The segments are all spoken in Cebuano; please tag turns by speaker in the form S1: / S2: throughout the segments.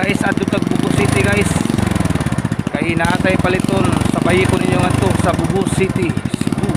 S1: Guys, adto tag Bogo City, guys. Kay naatay paliton sa bayi ko ninyo ngadto sa Bogo City, Cebu.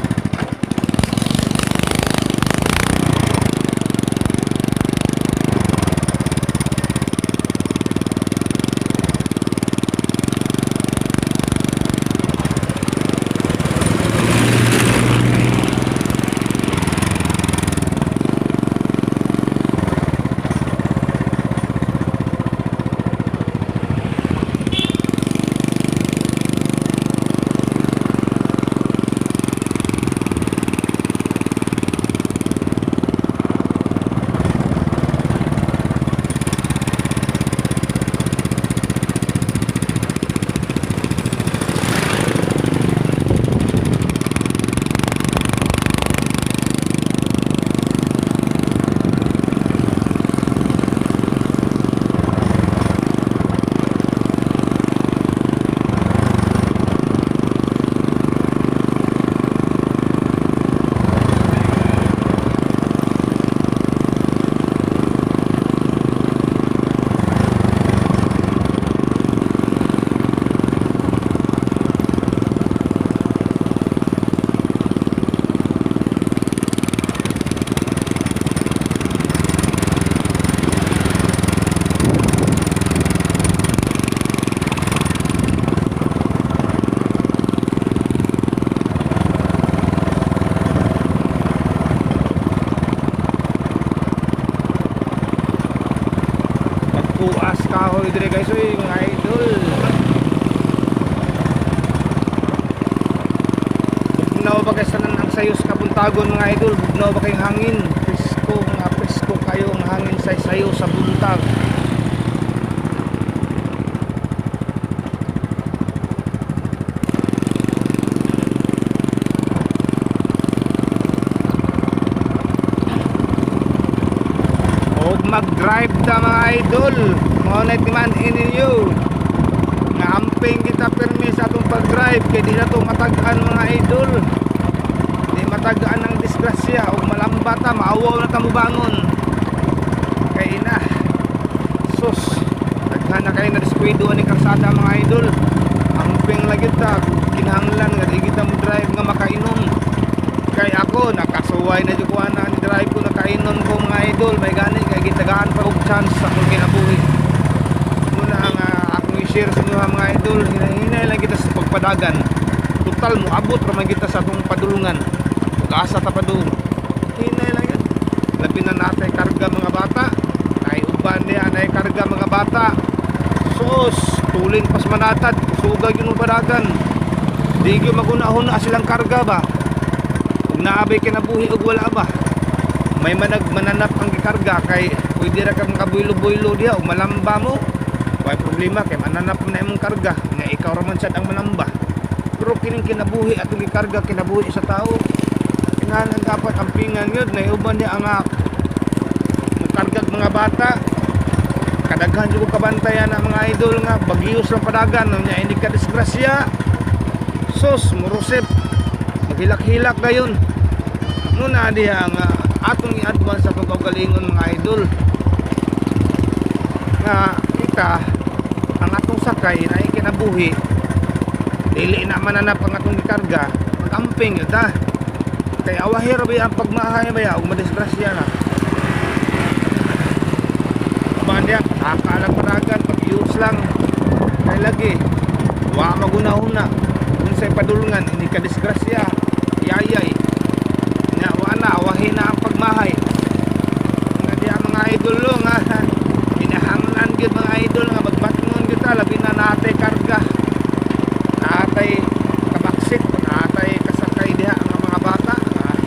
S1: Pagkuas kahoy dire, guys, oy, mga idol. Bugnaw ba kay sanan ang sayos kabuntagon, mga idol? Bugnaw ba kayong hangin? Presko nga presko kayo ang hangin sa sayo sa buntag. Og mag-drive ta, mga idol. Mao na timan ninyo. Nga amping kita pirmi sa atong pag-drive kay di na to matag-an, mga idol. Di matag-an ang disgrasya ug malamba ta, maawaw na ta mobangon. Kay ina. Sus, daghan na kayo na diskuido ani kalsada, mga idol. Amping lagi ta, kinahanglan nga di kita mo drive nga makainom. Kay ako nakasuway na jud ko ana ni drive ko, nakainom ko, mga idol. May gani kay gitagaan pa og chance sa akong kinabuhi. Muna ang akong i-share sa inyo, mga idol, hinahinay lang kita sa pagpadagan. Total moabot ra man kita sa atong padulungan. Ug asa ta padung. Hinay lang yun. Labi na natay karga mga bata. Nay uban niya, nay karga mga bata. Sus, tulin pas manatad, kusugag yun ang padagan. Di gyud maguna-huna silang karga ba. Ug naabay kinabuhi ug wala ba. May manag mananap ang gikarga kay pwede ra kang makabuilo-builo diha ug malamba mo. Way problema kay mananap na imong karga nga ikaw ra man sad ang malamba. Pero kining kinabuhi atong gikarga, kinabuhi sa tao. Kinahanglan dapat ampingan yun na uban niya ang mukargag mga bata. Kadaghan jud ko kabantayan ang mga idol nga bagiyos lang padagan nya ini ka disgrasya. Sus, murusip. Maghilak-hilak dayon. Muna diha nga atong i-advance sa pagkaugalingon, mga idol. Nga kita ang atong sakay na kinabuhi dili na mananap ang atong gikarga, magamping yun ta. Kay awahi ra ba ang pagmahay ba ug madisgrasya na. Kaban diha, pataka lang padagan, pag-use lang. Kay lagi, wa maguna-una. Unsay padulungan, hindi ka disgrasya. Yayay. Nya wa na, awahi na ang pagmahay. Nga diha, mga idol lo nga kinahanglan gyud, mga idol, nga magbatngon kita labi na natay karga. Natay kabaksit, natay kasakay diha ang mga bata.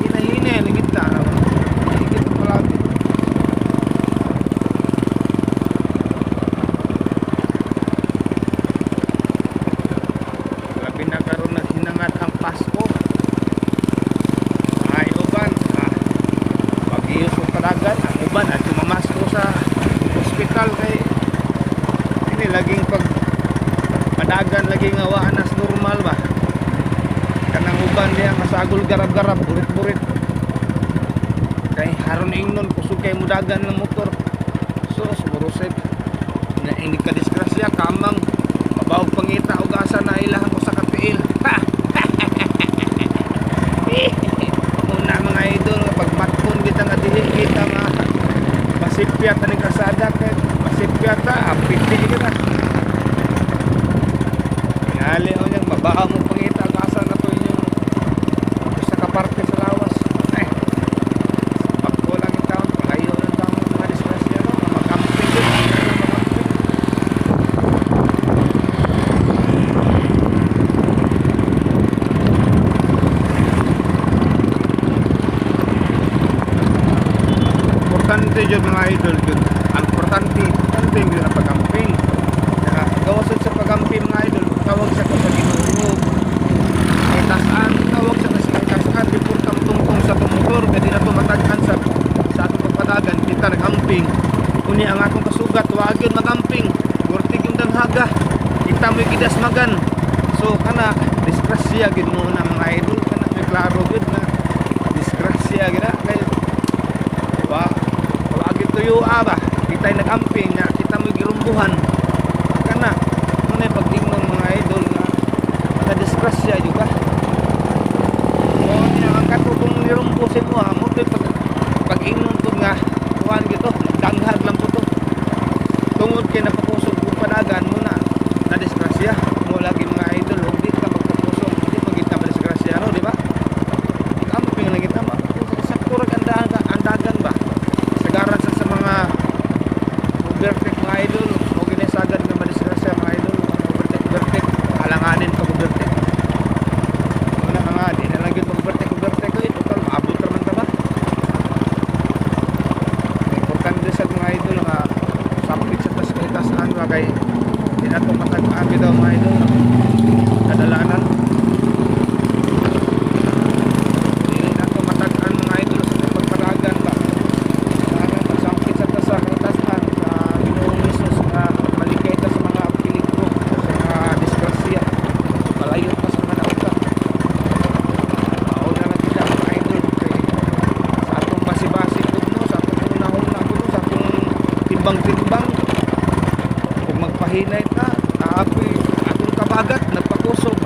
S1: Hinahinay lang kita. Higit palagi. Labi na karon naghinangat ang Pasko. Ay uban, pag-iyos og padagan, ang uban at mamasko sa ospital kay ini laging pag padagan lagi nga wa nas normal ba. Kanang uban diha masagol garab-garab, burit-burit. Kay haron ingnon kusog kay mudagan ng motor. So, sumurusip. Na inig ka disgrasya kamang mabawog pangita og asa na ilahan ko sa katiil. Ha! Muna mga idol nga pagmatkon kita nga dili kita nga masipyat aning kalsada kay masipyat ta apiti kita. Tingali o niyang mabaho mo pangita og asa na to inyong usa ka parte sa lawas. Eh, pagko lang yung taon, palayo lang taon mga disgrasya, no? Mag-amping din, mag-amping. Importante yun mga idol yun. Ang importante, importante yun ang pag-amping. Kaya gawasan sa pag-amping mga idol, tawag sa ko sa Ginoo. Kay tasaan, tawag sa kasi kay tasaan before ka tungtong sa motor, kay di na to matag-an sa atong pagpadagan, kita nag-amping. Uni ang akong kasugat, wag yun mag-amping. Gurtig yung danghaga. Kita mo gidasmagan. So kana disgrasya gid mo na mga idol, kana may klaro gid na disgrasya gid na kay wa wag tuyo ba kita nag-amping na kita mo girumbuhan kana muna pag-ingnon mga idol nga na disgrasya jud ka mo niya ang katubong nirumbo sa imo ha mo to'y pag pag-ingnon ko nga kuan gito nagdanghag lang po to tungod kay napakusog ko padagan mo na na disgrasya mo lagi mga idol og di ka magpakusog di magita madisgrasya, no, di ba? Amping lang kita sakto ra ang andagan ba sagaran sa mga overtake mga idol o ginisagad nga madisgrasya mga idol. Overtake, overtake, alanganin pag overtake una nga di na lang gyud pag overtake, overtake oy, total maabot ra man ta ba. Importante sa mga idol nga sampit sa tas kay tasaan ba kay di na to matag-an bitaw mga idol kadalanan. Dili na to matag-an mga idol sa pagpadagan ba. Kailangan magsampit sa tasa kay tasan sa Ginoong Hesus nga malikay ta sa mga peligro, sa mga disgrasya, malayo pa sa mga nauta. Mauna lang kita mga idol kay sa atong basi-basi pud no, sa atong unahuna pud no, sa atong timbang-timbang kung magpahinay ta naapoy atong kabagat nagpakusog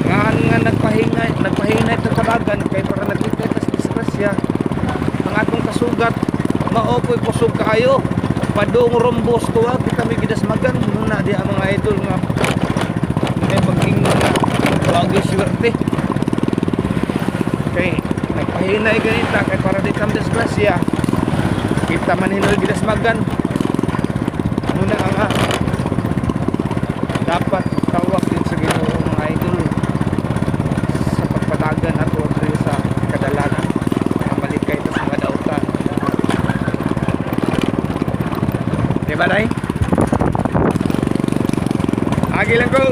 S1: nga nga nagpahinay nagpahinay ta kabagan kay para naglikay ta sa disgrasya. Ang atong kasugat mao po'y kusog kaayo padung rombos tuwa kita may gidasmagan muna di ang mga idol nga may pag-ingnon nga wag swerte kay nagpahinay ganita kay para di kam disgrasya kita man hinoy gidasmagan muna ang dapat tawag din sa Ginoo mga idol sa pagpadagan ato diri sa kadalanan nga malikay ta sa mga dautan, diba day? Agi lang ko.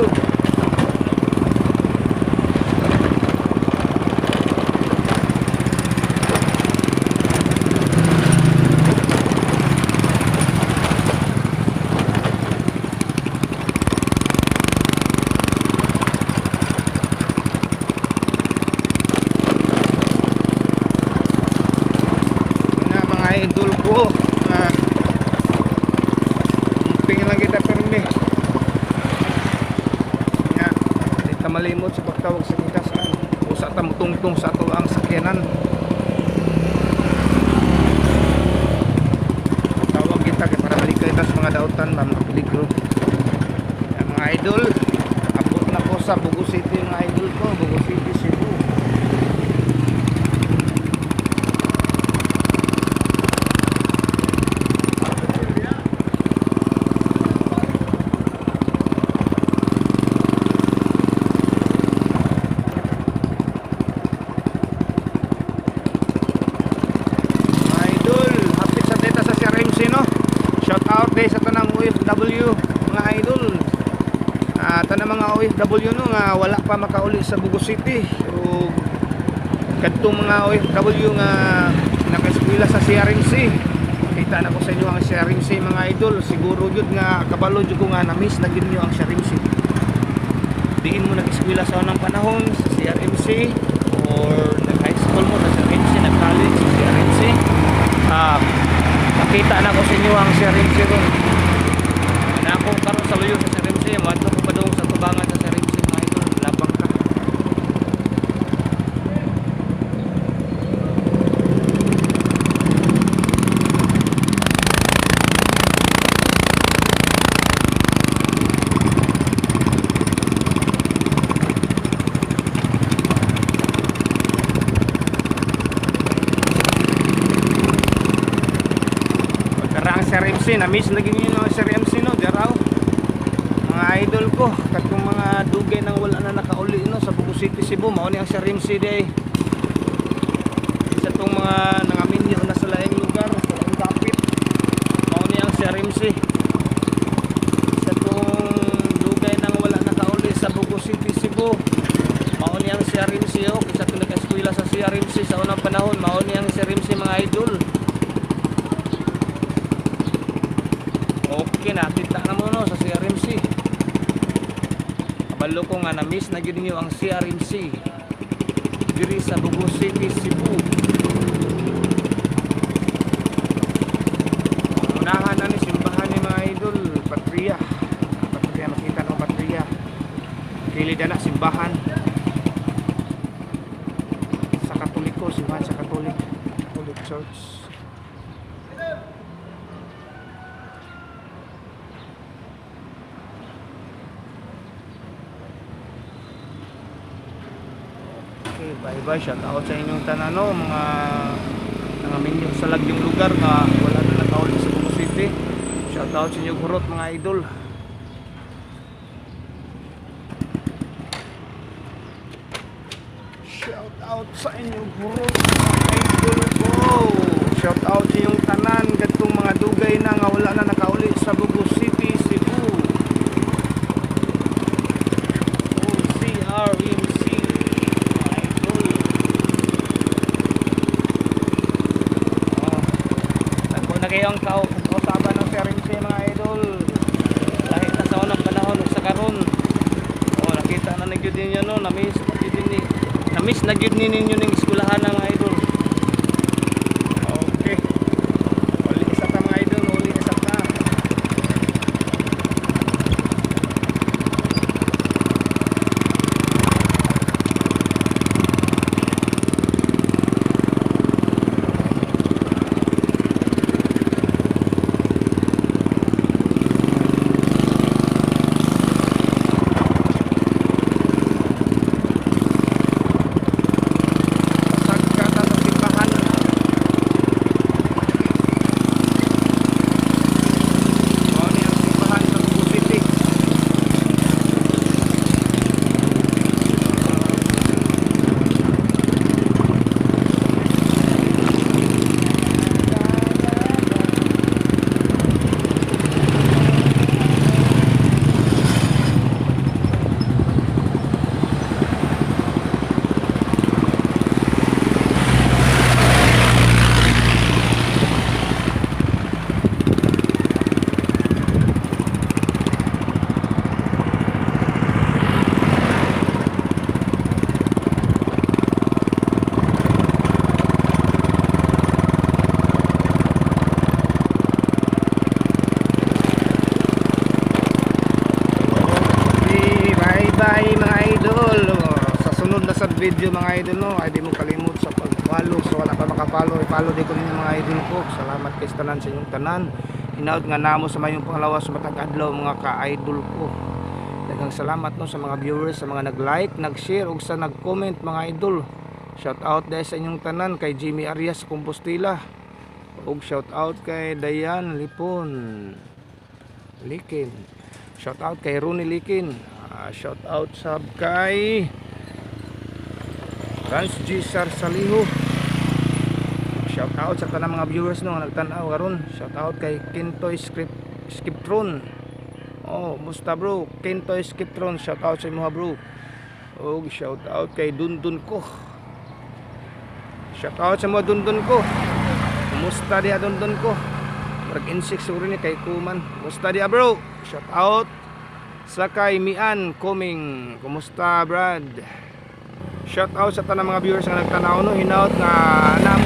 S1: Nga mga idol ko nga umping lang kita permi nga di ta malimot sa pagtawag sa kitasan usa ta mutungtong sa ato ang sakyanan. Tawag kita kay para malikay ta sa mga dautan ba mga peligro. Yan, mga idol, abot na ko sa Bogo City mga idol ko. Bogo City, Cebu. Mga idol, hapit sa teta sa CRMC, no. Shout out day sa tanang OFW mga idol. Tanang mga OFW no nga wala pa makauli sa Bogo City ug kadtong mga OFW nga nakaeskwela sa CRMC. Kita na ko sa inyo ang CRMC mga idol. Siguro jud nga kabalo jud ko nga na-miss na gyud niyo ang CRMC. Diin mo nag-eskwela sa unang panahon sa CRMC or nag-high school mo sa CRMC, nag-college sa CRMC. Pakita na ko sa inyo. ninyo ang CRMC ron.
S2: Na ako karon sa luyo sa CRMC, moadto ko padung sa tubangan sa CRMC, mga idol.
S1: Labang ka. Pagkara ang Sir MC, na-miss na yun ang Sir MC, no, daraw. Mga idol ko, katong mga dugay nang wala na nakauli, no, sa Bugo City, Cebu, mao ni ang Sir MC day. Isa tong mga nangaminyo na sa laing lugar, sa laing kapit. Mao ni ang Sir MC. Isa tong dugay nang wala nakauli sa Bugo City, Cebu. Mao ni ang CRMC, oh, isa tong nag-eskwela sa CRMC sa unang panahon, mao ni ang CRMC, mga idol. Okay, nakita na mo, no, sa CRMC. Kabalo ko nga na-miss na gyud ninyo ang CRMC diri sa Bugo City, Cebu. Ang unahan na ni simbahan ni mga idol, Patria. Patria, makita ng Patria. Kilid na simbahan. Sa Katoliko, simbahan sa Katolik. Catholic Church. Okay, bye-bye. Shout out sa inyong tanano, mga nangaminyo sa lagyong lugar nga wala na nakauli sa Bugo City. Shout out sa inyong hurot, mga idol. Shout out sa inyong hurot, mga idol ko. Shout out sa inyong tanan kadtong mga dugay na nga wala na nakauli sa Bugo City, Cebu. OCRMC, mga idol. Oh. Nagko na kayo ang kausaban ng CRMC, mga idol. Lahit na sa unang panahon ug sa karon. Oh, nakita na gyud ninyo, no, na-miss na gyud ni na-miss na gyud ni ninyo ning eskwelahan ng mga idol. Okay. Uli isa ta, mga idol, uli isa ta. Pasagkata sa simbahan. Mao ni ang simbahan sa Cebu City. Okay, bye-bye mga idol. Sa sunod na sa video, mga idol, no, ay di mo kalimot sa pag-follow. So wala pa maka-follow, i-follow di ko ninyo, mga idol ko. Salamat kay sa tanan sa inyong tanan. Hinaot nga namo sa mayong panglawas sa matag adlaw, mga ka-idol ko. Daghang salamat, no, sa mga viewers, sa mga nag-like, nag-share ug sa nag-comment, mga idol. Shout out dahil sa inyong tanan kay Jimmy Arias sa Compostela. Ug shout out kay Dayan Lipon. Likin. Shout out kay Rooney Likin. Shout out sab kay Rans G. Sarsaliho. Shout out sa tanang mga viewers, no, nga nagtan-aw karon. Shout out kay Kintoy Script Skiptron. Oh, musta bro? Kintoy Skiptron, shout out sa imo bro. Og shout out kay Dundun ko. Shout out sa mga Dundun ko. Kumusta diha, Dundun ko? Murag insect siguro ni kay Kuman. Kumusta diha, bro? Shout out sa kay Mian Coming. Kumusta, Brad? Shout out sa tanang mga viewers nga nagtanaw, no. Hinaot nga namo